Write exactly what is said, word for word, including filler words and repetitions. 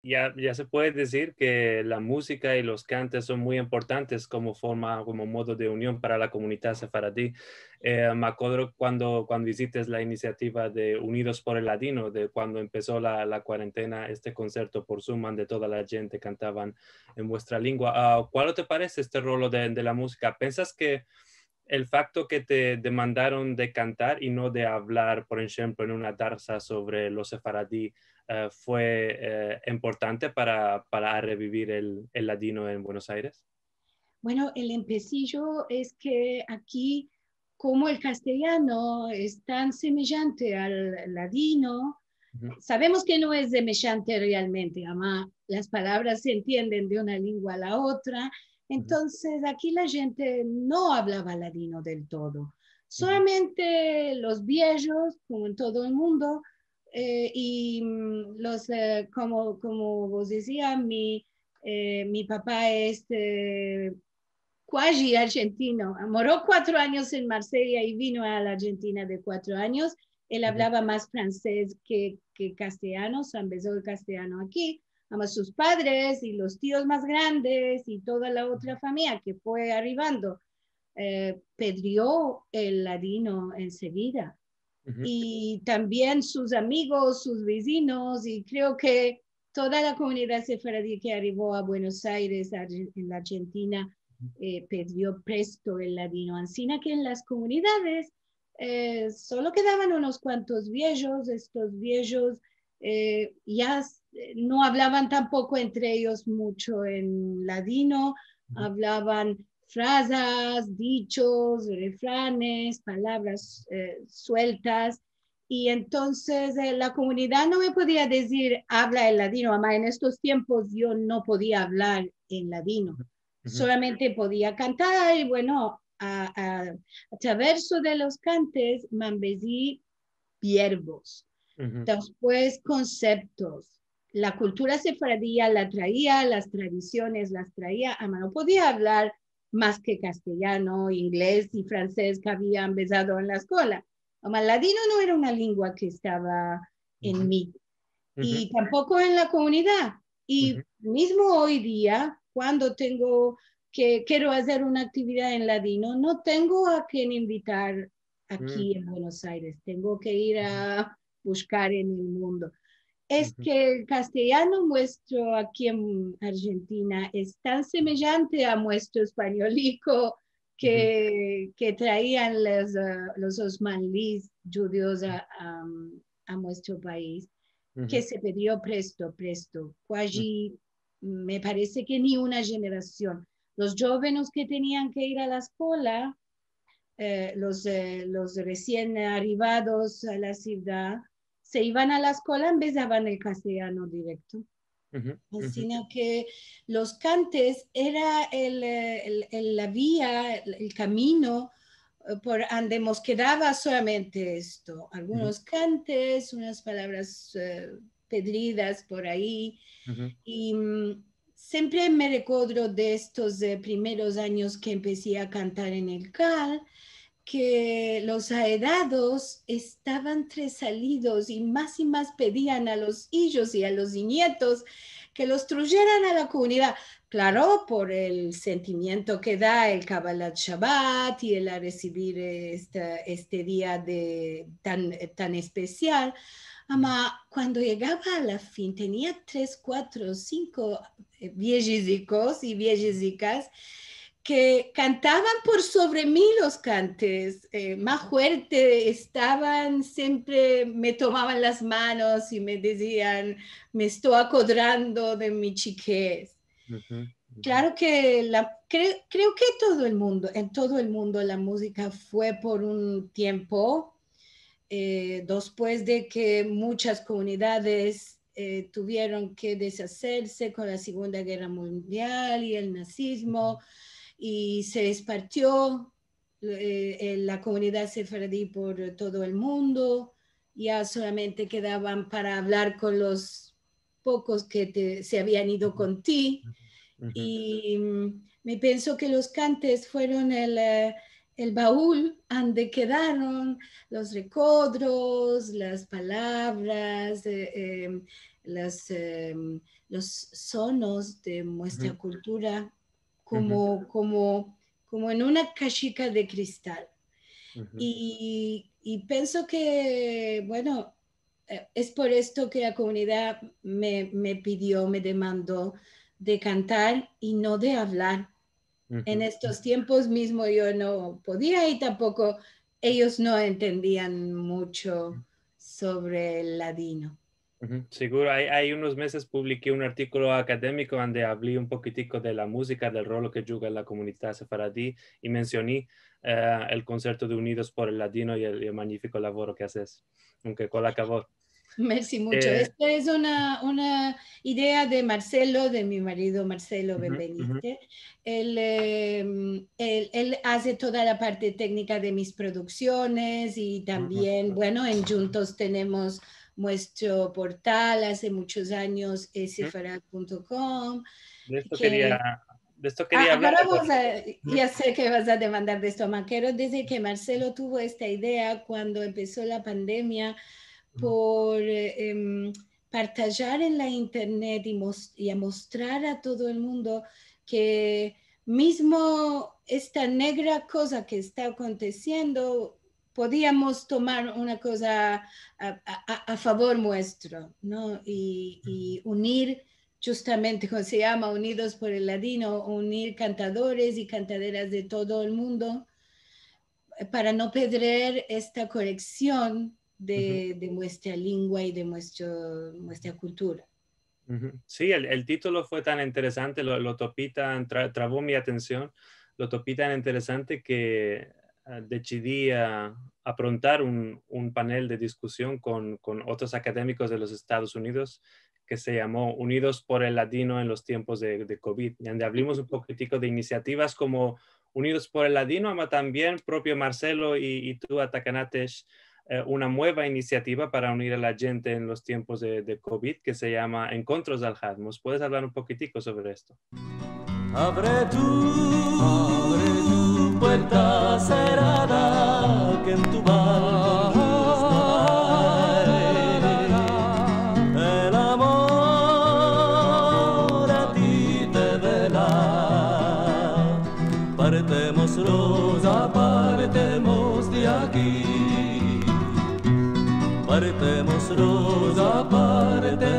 Ya, ya se puede dizir ke la muzika i los kantes son muy importantes komo forma, komo modo de union para la komunidad sefaradi. Eh, me akodro kuando, kuando izites la inisiativa de Unidos por el Ladino, de kuando empeso la, la kuarentena, este konserto por Zoom, ande toda la djente kantavan en vuestra lengua. Ah, kualo te parese este rolo de, de la muzika? Pensas ke el fakto ke te demandaron de kantar i no de avlar, por enshemplo, en una darsa sovre los sefaradi, eh, fue, eh, importante para, para arevivir el, el ladino en Buenos Aires? Bueno, el empesijo es ke aki, komo el kastelyano es tan semejante al ladino, savemos ke no es semejante realmente, ama las palavras se entienden de una lengua a la otra. Entonses, aki la djente no avlava ladino del todo. Solamente los viejos, komo en todo el mundo, eh, i, mm, los, eh, komo, komo vos dizia, mi, eh, mi papa es, eh, kuaji arjentino. Moro kuatro anyos en Marsella i vino a la Arjentina de kuatro anyos. El avlava mas fransez ke, ke kastelyano, se ambezo el kastelyano aki. Ama sus padres i los tios mas grandes i toda la otra famiya ke fue arivando, eh, pedrio el ladino ensevida. I tambien sus amigos, sus vizinos, i kreo ke toda la komunidad sefaradi ke arivo a Buenos Aires, a, en la Arjentina, eh, pedrio presto el ladino. Ansina ke en las komunidades, eh, solo kedavan unos kuantos viejos, estos viejos, eh, ya s-, eh, no avlavan tampoko entre eyos mucho en ladino, avlavan frazas, dichos, refranes, palavras, eh, sueltas. I entonses, eh, la komunidad no me podia dizir, "Avla el ladino", ama en estos tiempos yo no podia avlar en ladino. Solamente podia kantar, i bueno, a, a, a traverso de los kantes, me ambezi verbos, despues konseptos. La kultura sefaradi la traia, las tradisiones las traia, ama no podia avlar mas ke kastelyano, inglez i fransez ke avia ambezado en la eskola. Ama ladino no era una lengua ke estava en mi. I tampoko en la komunidad. I mizmo oy dia, kuando tengo ke, kero azer una aktividad en ladino, no tengo a ken invitar aki en Buenos Aires. Tengo ke ir a bushkar en el mundo. Es ke el kastelyano muestro aki en Arjentina es tan semejante a muestro espanyoliko ke, ke traian los, eh, los osmanlis djudios a, a, a muestro pais, ke se pedrio presto, presto, kuaji, me parese ke ni una jenerasion. Los djovenes ke tenian ke ir a la eskola, eh, los, eh, los resien arivados a la sivdad, se ivan a la eskola, ambezavan el kastelyano direkto. Ansina ke los kantes era el, eh, el, el, la via, el, el kamino, eh, por ande mos kedava solamente esto. Algunos kantes, unas palavras, eh, pedridas por ayi. I, mm, siempre me rekodro de estos, eh, primeros anyos ke empesi a kantar en el kal, ke los aedados estavan tresalidos i mas i mas pedian a los ijos i a los inyetos ke los trujeran a la komunidad. Klaro, por el sentimiento ke da el Kabbalat Shabbat i el a resivir este, este dia de, tan, tan espesial. Ama kuando yegava a la fin, tenia tres, kuatro, sinko, eh, viejizikos i viejizikas ke kantavan por sovre mi los kantes, eh, mas fuerte estavan, siempre me tomavan las manos i me dizian, "Me esto akodrando de mi chikez". Klaro ke la, kre-, kreo ke todo el mundo, en todo el mundo la muzika fue por un tiempo, eh, despues de ke muchas komunidades, eh, tuvieron ke deshaserse kon la Segunda Gerra Mundial i el nazizmo, i se espartio, eh, eh, la komunidad sefaradi por todo el mundo, ya solamente kedavan para avlar kon los pokos ke te, se avian ido kon ti. I, mm, me penso ke los kantes fueron el, eh, el baul ande kedaron los rekodros, las palavras, e, em, las, em, los sonos de muestra kultura komo, komo, komo en una kashika de kristal. I, i penso ke, bueno, e, es por esto ke la komunidad me, me pidio, me demando de kantar i no de avlar. En estos tiempos mizmo yo no podia i tampoko eyos no entendian muncho sovre el ladino. Siguro, ay, ay unos mezes publiki un artikulo akademiko ande avli un pokitiko de la muzika, del rolo ke djuga la komunidad sefaradi, i mensioni, e, el konserto de Unidos por el Ladino i el, i el manyifiko lavoro ke azes. Aunke kol akavor. Mersi muncho. E, esto es una, una idea de Marcelo, de mi marido Marcelo Benveniste. El, em, el, el aze toda la parte teknika de mis produksiones i tambien, bueno, en djuntos tenemos muestro portal aze munchos anyos, e sefarad punto kom. De esto ke keria, de esto keria avlar. Agora vamos a, ya se ke vas a demandar de esto, ma kero dizir ke Marcelo tuvo esta idea kuando empeso la pandemia por, e, em, partajar en la internet i mos-, i amostrar a todo el mundo ke mizmo esta negra koza ke esta akontesiendo, podiamos tomar una koza a, a, a, a favor muestro, no? I, i unir djustamente, komo se yama, Unidos por el Ladino, unir kantadores i kantaderas de todo el mundo, e, para no pedrer esta koneksion de, de muestra lengua i de muestro, muestra kultura. Si, el, el titulo fue tan interesante, lo, lo topi tan, tra-, travo mi atension, lo topi tan interesante ke, a, desidi a, aprontar un, un panel de diskusion kon, kon otros akademikos de los Estados Unidos ke se yamo Unidos por el Ladino en los tiempos de, de kovid, i ande avlimos un pokitiko de inisiativas komo Unidos por el Ladino, ama tambien propio Marcelo i, i tu atakanatesh, e, una mueva inisiativa para unir a la djente en los tiempos de, de kovid ke se yama Enkontros Dalhad. Mos puedes avlar un pokitiko sovre esto? Avre tu, avre tu puerta serrada ke en tu balkon luz no ay. El amor a ti te vela. Partemos, roza, partemos de aki. Partemos, roza, partemos.